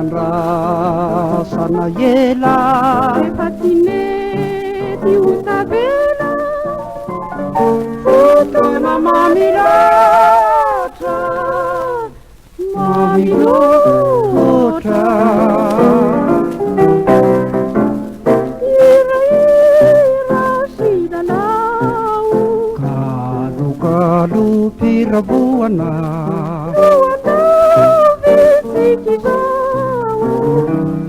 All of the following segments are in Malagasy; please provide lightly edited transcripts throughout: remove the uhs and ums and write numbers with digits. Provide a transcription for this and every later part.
nandrasana ela. Efa tsy mety ho tavela. Fotoana mamy loatra, mamy loatra. Hirahira sy lalao. Kalokalo firavoana. No ataovy tsika izao.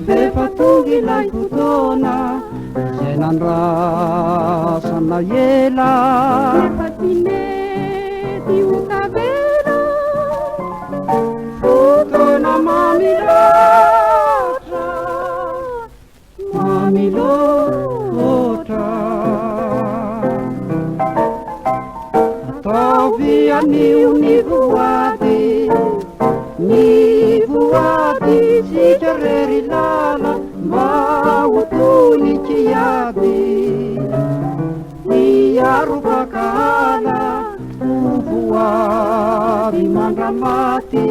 F'efa tonga ilay fotoana izay nandrasana ela. Efa tsy mety ho tavela. Fotoana mamy loatra, mamy loatra. Ataovy anio ny voady, ny voady tsika re ry lala mba ho toy ny kiady. Hiaro fankahala ho voady mandramaty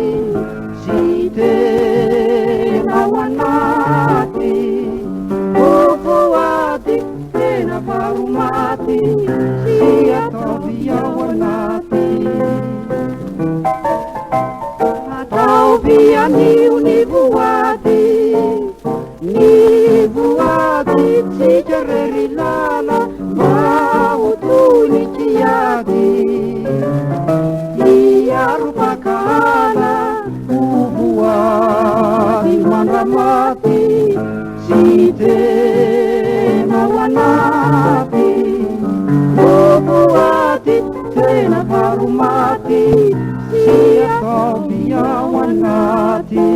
sy tena ao anaty. Ho voady tena fa ho maty sy ataovy ao anaty. Ataovy anio ny voady, ny voady tsika re ry lala mba ho toy ny kiady. Hiaro fankahala ho voady mandramaty sy tena ao anaty. Ho voady tena fa ho maty sy ataovy ao anaty.